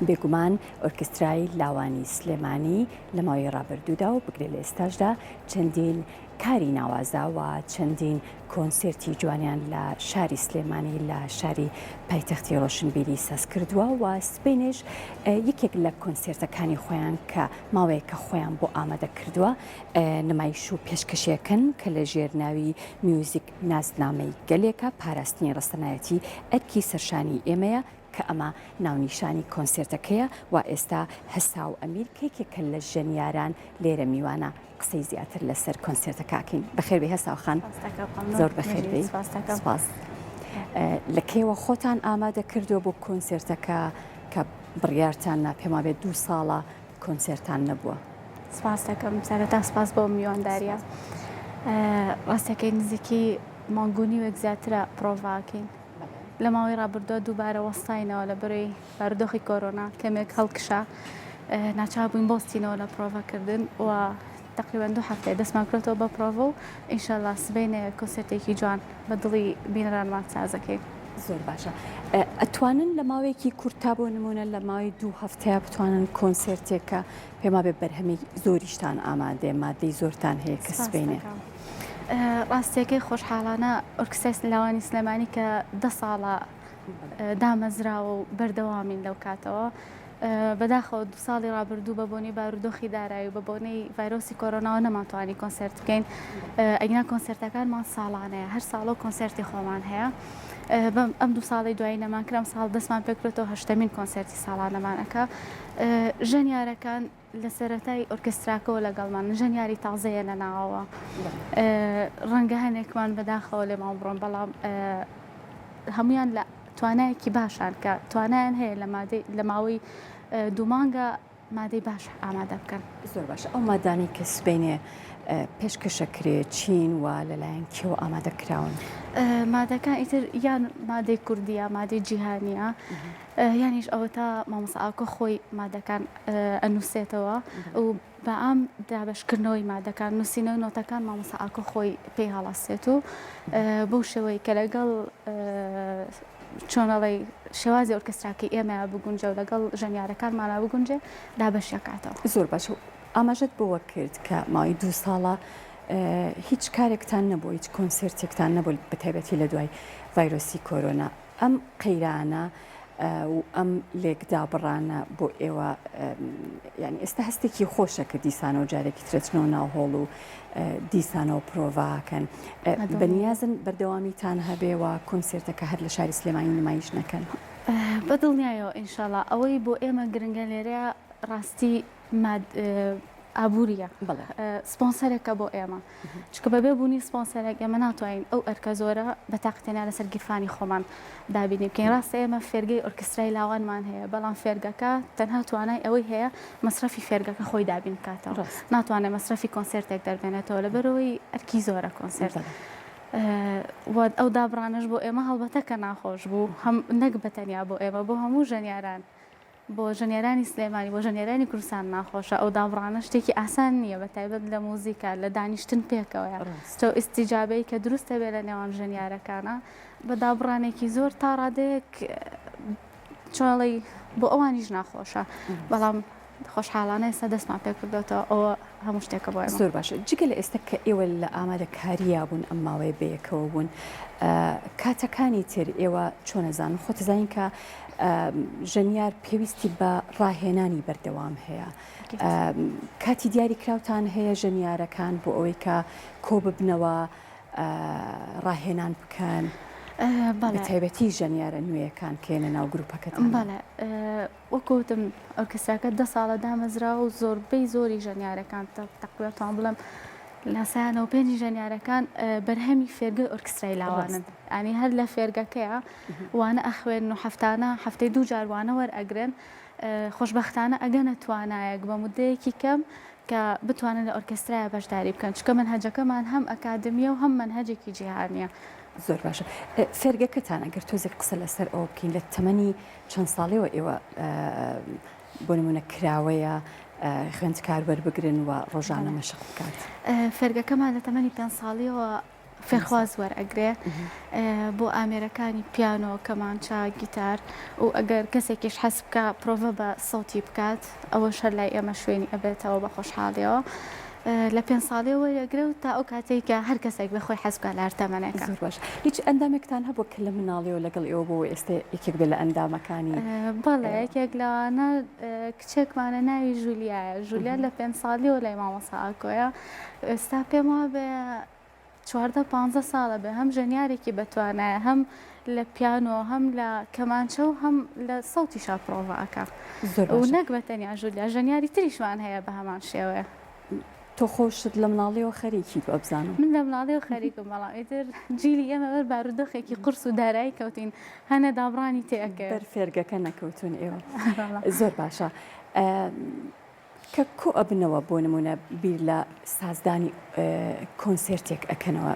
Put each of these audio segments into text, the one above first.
بێگومان ئۆرکسترای لاوانی سلێمانی لە ماوەی ڕابردوودا و بگرە لە ئێستاشدا چەندین کاری ناوازە و چەندین کۆنسێرتی جوانیان لە شاری سلێمانی لە شاری پایتەختی ڕۆشنبیری ساز کردووە و سبەینێش یەکێک لە کۆنسێرتەکانی خۆیان کە ماوەیەکە خۆیان بۆ ئامادە کردووە نمایش و پێشکەشیەکەن کە لە ژێر ناوی میوزیک ناسنامەی گەلێکە پاراستنی ڕەسەنایەتی ئەرکی سەرشانی ئێمەیە کە ئەمە ناونیشانی کۆنسێرتەکەیە و ئێستا هەساو ئەمیر کە یەکێکە لە ژەنیاران لێرە میوانە قسەی زیاتر لەسەر کۆنسێرتەکە ئەکەین. بەخێر بێی هەساو خان. زۆر بەخێر بێی. سپاس. لە کەیەوە خۆتان ئامادە کردووە بۆ کۆنسێرتەکە کە بڕیارتان نا پێم وابێت دوو ساڵە کۆنسێرتان نەبووە؟ سپاس دەکەم. سەرەتا سپاس بۆ میوانداریە. ڕاستەکەی نزیکی مانگ و نیوێک زیاترە پرۆڤاکەین. لە ماوەی ڕابردووە دووبارە وەستاینەوە لە بەرەی بارودۆخی کۆرۆنا کەمێک هەڵکشا ناچار بووین بۆستینەوە لە پرۆڤەکردن و تقریبا دوو هەفتەیە دەستمان کرێتەوە بە پرۆڤە و ئینشەڵا سبەینێ کۆنسێرتێکی جوان بە دڵی بینەرانمان سازەکەین. زۆر باشە ئەتوانن لە ماوەیەکی کورت تا بۆ نمونە لە ماوەی دوو هەفتەیە بتوانن کۆنسێرتێک کە پێم وابێ بەرهەمی زۆریشتان ئامادەیە مادەی زۆرتان هەیە کە سبەینێ. ڕاستیەکەی خۆشحاڵانە ئۆرکسترای لاوانی سلێمانی کە دە ساڵە دامەزراوە و بەردەوامین لەو کاتەوە بەداخەوە دو ساڵی ڕابردوو بە بۆنەی بارودۆخی دارایی و بە بۆنەی ڤایرۆسی کۆرۆناوە نەمانتوانی کۆنسێرت بکەین ئەگینا کۆنسێرتەکانمان ساڵانەیە هەر ساڵە و کۆنسێرتی خۆمان هەیە ئەم دوو ساڵی دوایی نەمان کرا ئەم ساڵ دەستمان پێکرێتەوە هەشتەمین کۆنسێرتی ساڵانەمان ئەکا ژەنیارەکان لە سەرەتای ئۆرکستراکەوە لەگەڵمان ژەنیاری تازەیە لە ناوەوە ڕەنگە هەنێکمان بەداخەوە لێمان بڕۆن بەڵام هەمویان لە توانایەکی باشان کە توانایان هەیە لە مادەی لە ماوەی دوو مانگە مادەی باش ئامادە بکەن. زۆر باشە ئەو مادانەی کە سبەینێ پێشکەشەکرێ چین و لەلایەن کێوە ئامادە کراون؟ مادەکان ئیتر یان مادەی کوردیە مادەی جیهانیە یانیش ئەوەتا مامۆستا ئاکۆ خۆی مادەکان ئەنووسێتەوە و بەعام دابەشکردنەوەی مادەکان نووسینەوەی نۆتەکان مامۆستا ئاکۆ خۆی پێی هەڵەسێت و بەو شێوەی کە لەگەڵ چۆنەڵی شێوازی ئۆرکستراکەی ئێمە بگونجە و لەگەڵ ژەنیارەکانمانە بگونجێ دابەشەکاتەوە. زۆر باش ئاماژەت بەوە کرد کە ماوەی دوو ساڵە هیچ کارێکتان نەبوو هیچ کۆنسێرتێکتان نەبوو بە تایبەتی لە دوای ڤایرۆسی کۆرۆنا ئەم قەیرانە و ئەم لێکدابڕانە بۆ ئێوە یانی ئێستا هەستێکی خۆشە کە دیسانەوە جارێکی ترەچنەوە ناو هۆڵ و دیسانەوە پرۆڤاکەن بەنیازن بەردەوامیتان هەبێ و کۆنسێرتەکە هەر لە شاری سلێمانی نمایش نەکەن؟ بە دڵنیایەوە ئینشەڵا ئەوەی بۆ ئێمە گرنگە لێرەیە ڕاستی ماد ئابووریە سپۆنسەرێکە بۆ ئێمە چونکە بەبێ بوونی سپۆنسەرێک ئێمە ناتوانین ئەو ئەرکە زۆرە بە تاقی تەنیا لەسەر گیرفانی خۆمان دابینی بکەین ڕاستە ئێمە فێرگەی ئۆرکسترای لاوانمان هەیە بەڵام فێرگەکە تەنها توانای ئەوەی هەیە مەسرەفی فێرگەکە خۆی دابین بکاتەوە ناتوانێت مەسرەفی کۆنسێرتێک دەربێنێتەوە لەبەرەوەی ئەرکی زۆرە کۆنسێرت ئەو دابڕانەش بۆ ئێمە هەڵبەتە کە ناخۆش بوو هەم نەک بە تەنیا بۆ ئێمە بۆ هەموو ژەنیاران بۆ ژەنیارانی سلێمانی، بۆ ژەنیارانی کوردستان ناخۆشە، ئەو دابڕانە شتێکی ئاسان نییە، بە تایبەت لە موزیکا، لە دانیشتن پێکەوەیە، ئەو ئیستیجابەی کە دروست دەبێت لە نێوان ژەنیارەکانا، بە دابڕانێکی زۆر تا ڕادەیەک چۆن ئەڵێی بۆ ئەوانیش ناخۆشە، بەڵام خۆشحاڵانە ئێستا دەستمان پێکردۆتەوە، ئەوە هەموو شتێکە بۆ ئێمە. زۆر باشە، جگە لە ئێستا کە ئێوە لە ئامادەکارییا بوون ئەم ماوەیە بەیەکەوە بوون، کاتەکانی تر ئێوە چۆن ئەزانن؟ خۆت ئەزانین کە ژەنیار پێویستی بە ڕاهێنانی بەردەوام هەیە کاتی دیاری کراوتان هەیە ژەنیارەکان بۆ ئەوەی کە کۆببنەوە ڕاهێنان بکەن بە تایبەتی ژەنیارە نوێیەکان کێنە ناو گروپەکەتان وەکو وتم ئۆرکستراکە دە ساڵە دامەزراوە و زۆربەی زۆری ژەنیارەکان تەقریبا توان بڵێم لە سایانەوە پێنجی ژەنیارەکان بەرهەمی فێرگەی ئۆرکسترای لاوانن ئەنی هەر لە فێرگەکەیە وانە ئەخوێن و هەفتانە هەفتەی دوو جار وانە وەرئەگرن خۆشبەختانە ئەگەنە توانایەک بە مدەیەکی کەم کە بتوانن لە ئۆرکسترایە بەشداری بکەن چونکە مەنهەجەکەمان هەم ئەکادمیە و هەم مەنهەجێکی جیهانیە. زۆر باشە فێرگەکەتان ئەگەر تۆزێک قسە لەسەر ئەوە بکەین لە تەمەنی چەند ساڵیەوە ئێوە بۆ نمونە کراوەیە خوێندکار وەربگرن و ڕۆژانە مەشق بکات؟ فێرگەکەمان لە تەمەنی پێنج ساڵیەوە. فێرخواز وەرئەگرێ بۆ ئامێرەکانی پیانۆ، کەمانچە، گیتار و ئەگەر کەسێکیش حەز بکا پرۆڤە بە سەوتی بکات ئەوەش هەر لای ئێمە شوێنی ئەبێتەوە بە خۆشحاڵیەوە لە پێنج ساڵیەوە وەرئەگرێ و تا ئەو کاتەی کە هەر کەسێک بێ خۆی حەز بکا لە هەر تەمەنێکا. زۆر باش هیچ ئەندامێکتان هەبووە کە لە مناڵیەوە لەگەڵ ئێوە بووە و ئێستە یەکێک بێ لە ئەندامەکانی؟ بەڵێ یەکێک لەوانە کچێکمانە ناوی ژولیایە، ژولیا لە پێنج ساڵیەوە لای مامۆستا ئاکۆیە ئێستا پێم وابێ 14 پانزە ساڵە بێ هەم ژەنیارێکی بەتوانایە هەم لە پیانۆ هەم لە کەمانچە و هەم لە سەوتیشا پرۆڤە ئەکا زۆر و باشە نەک بە تەنیا ژولیا ژەنیاری تریشمان هەیە بە هەمان شێوەیە. تۆ خۆشت لە مناڵیەوە خەریکیت وابزانم. من لە مناڵیەوە خەریکم بەڵام ئیتر جیلی ئێمە بەر بارودۆخێکی قورس و دارایی کەوتین هەنە دابڕانی تێ ئەکەوێ. بەر فێرگەکە نەکەوتوون ئێوە. زۆر باشە. کە کۆ ئەبنەوە بۆ نموونە بیر لە سازدانی کۆنسێرتێک ئەکەنەوە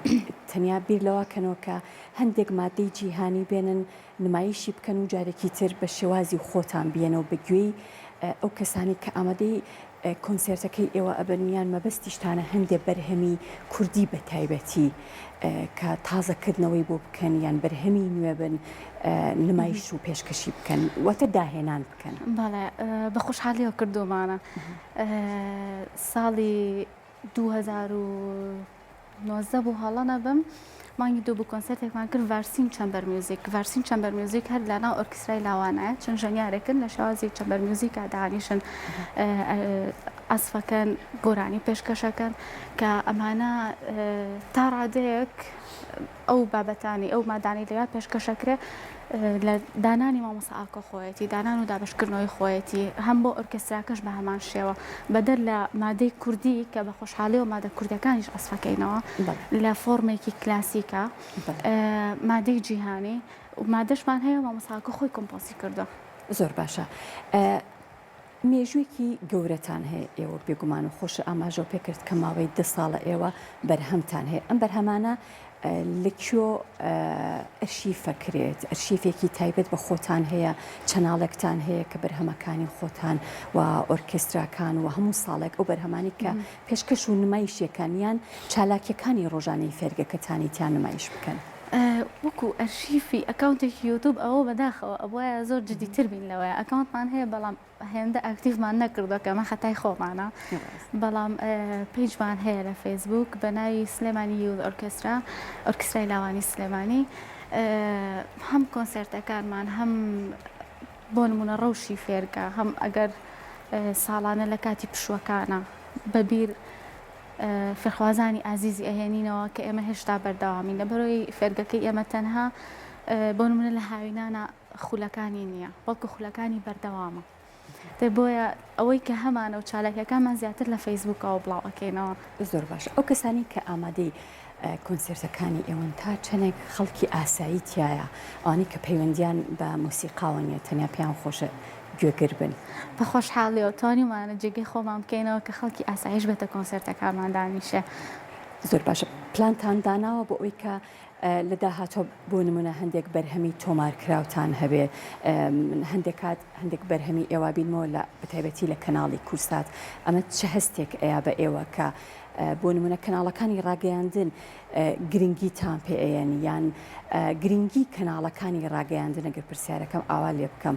تەنیا بیر لەوە کەنەوە کە هەندێک مادەی جیهانی بێنن نمایشی بکەن و جارێکی تر بە شێوازی خۆتان بیەنەوە بە گوێی ئەو کەسانی کە ئامادەی کۆنسێرتەکەی ئێوە ئەبن یان مەبەستیشتانە هەندێ بەرهەمی کوردی بە تایبەتی کە تازەکردنەوەی بۆ بکەن یان بەرهەمی نوێ بن نمایش و پێشکەشی بکەن واتە داهێنان بکەن. بەڵێ بە خۆشحالیەوە کردوومانە ساڵی 2019 بوو هەڵە نەبم مانگی دوو بوو کۆنسێرتێکمان کرد ڤارسین chamber music ڤارسین chamber music هەر لە ناو ئۆرکسترای لاوانایە چەند ژەنیارێکن لە شێوازی chamber music ا دانیشن عەزفەکەن گۆرانی پێشکەشەکەن کە ئەمانە تا ڕادەیەک ئەو بابەتانەی ئەو مادانەی لەویا پێشکەشەکرێ لە دانانی مامۆستا ئاکۆ خۆیەتی دانان و دابەشکردنەوەی خۆیەتی هەم بۆ ئۆرکێستراکەش بە هەمان شێوە بەدەر لە مادەی کوردی کە بە خۆشحاڵیەوە مادە کوردەکانیش عەزفەکەینەوە لە فۆرمێکی کلاسیکە مادەی جیهانی و مادەشمان هەیە مامۆستا ئاکۆ خۆی کۆمپۆزی کردووە. زۆر باشە. مێژووێکی گەورەتان هەیە ئێوە بێگومان و خۆشت ئاماژەو پێکرد کە ماوەی دە ساڵە ئێوە بەرهەمتان هەیە ئەم بەرهەمانە لە کوێ ئەرشیفەکرێت ئەرشیفێکی تایبەت بە خۆتان هەیە channel ێکتان هەیە کە بەرهەمەکانی خۆتان و ئۆرکێستراکان و هەموو ساڵێک ئەو بەرهەمانی کە پێشکەش و نمایشەکان یان چالاکیەکانی ڕۆژانەی فێرگەکەتانی تیا نمایش بکەن. وەکو ئەرشیفی ئەکاونتێکی یوتوب ئەوە بەداخەوە ئەبوایە زۆر جدیتر بین لەوەیە ئەکاونتمان هەیە بەڵام هێندە active مان نەکردووە کە ئەمە خەتای خۆمانە بەڵام page مان هەیە لە فەیسبوک بە ناوی سلێمانی Youth Orchestra ئۆرکسترای لاوانی سلێمانی هەم کۆنسێرتەکانمان هەم بۆ نمونە ڕەوشی فێرگە هەم ئەگەر ساڵانە لە کاتی پشووەکانە بەبیر فێرخوازانی ئازیزی ئەهێنینەوە کە ئێمە هێشتا بەردەوامین لەبەرئەوەی فێرگەکەی ئێمە تەنها بۆ نمونە لە هاوینانە خولەکانی نییە بەڵکو خولەکانی بەردەوامە دە بۆیە ئەوەی کە هەمانە و چالاکیەکانمان زیاتر لە فەیسبوکەوە بڵاو ئەکەینەوە. زۆر باشە ئەو کەسانی کە ئامادەی کۆنسێرتەکانی ئێوەن تا چەنێک خەڵکی ئاسایی تیایە ئەوانەی کە پەیوەندیان بە مۆسیقاوە نییە تەنیا پێیان خۆشە گوێگر بن. بە خۆشحاڵیەوە توانیومانە جێگەی خۆمان بکەینەوە کە خەڵکی ئاسایش بێتە کۆنسێرتەکانمان دانیشێ. زۆر باشە پلانتان داناوە بۆ ئەوەی کە لە داهاتوە بۆ نمونە هەندێک بەرهەمی تۆمارکراوتان هەبێ من هەندێک کات هەندێک بەرهەمی ئێوە بینمەوە لە بەتایبەتی لە کەناڵی کورسات ئەمە چ هەستێک ئەیا بە ئێوە کە بۆ نمونە کەناڵەکانی ڕاگەیاندن گرنگیتان پێ ئەیەن یان گرنگی کەناڵەکانی ڕاگەیاندن ئەگەر پرسیارەکەم ئاوا لێ بکەم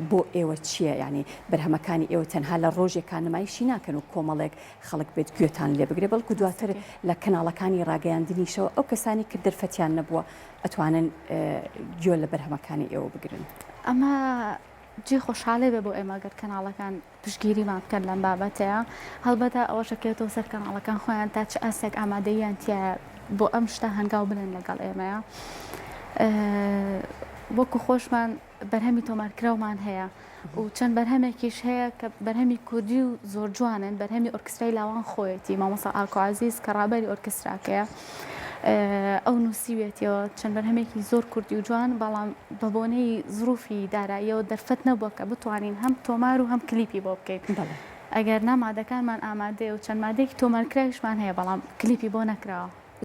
بۆ ئێوە چییە یعنی بەرهەمەکانی ئێوە تەنها لە ڕۆژێکا نمایشی ناکەن و کۆمەڵێک خەڵک بێت گوێتان لێ بگرێ بەڵکو دواتر لە کەناڵەکانی ڕاگەیاندنیشەوە ئەو کەسانی کە دەرفەتیان نەبووە ئەتوانن گوێ لە بەرهەمەکانی ئێوە بگرن. ئەمە جێی خۆشحاڵی بێ بۆ ئێمە گەر کەناڵەکان پشتگیریمان بکەن لەم بابەتەیا، هەڵبەتە ئەوەش ئەکەوێتەوە سەر کەناڵەکان خۆیان تا چ ئاستێک ئامادەییان تیایە بۆ ئەم شتە هەنگاو بنێن لەگەڵ ئێمەیا. وەکو خۆشمان بەرهەمی تۆمارکراومان هەیە و چەند بەرهەمێکیش هەیە کە بەرهەمی کوردی و زۆر جوانن بەرهەمی ئۆرکسترای لاوان خۆیەتی مامۆستا ئاکۆ عەزیز کە ڕابەری ئۆرکستراکەیە ئەو نووسیوێتیەوە چەند بەرهەمێکی زۆر کوردی و جوان بەڵام بە بۆنەی زروفی داراییەوە دەرفەت نەبووە کە بتوانین هەم تۆمار و هەم کلیپی بۆ بکەین ئەگەر نا مادەکانمان ئامادەیە و چەند مادەیەکی تۆمارکراویشمان هەیە بەڵام کلیپی بۆ نەکراوە.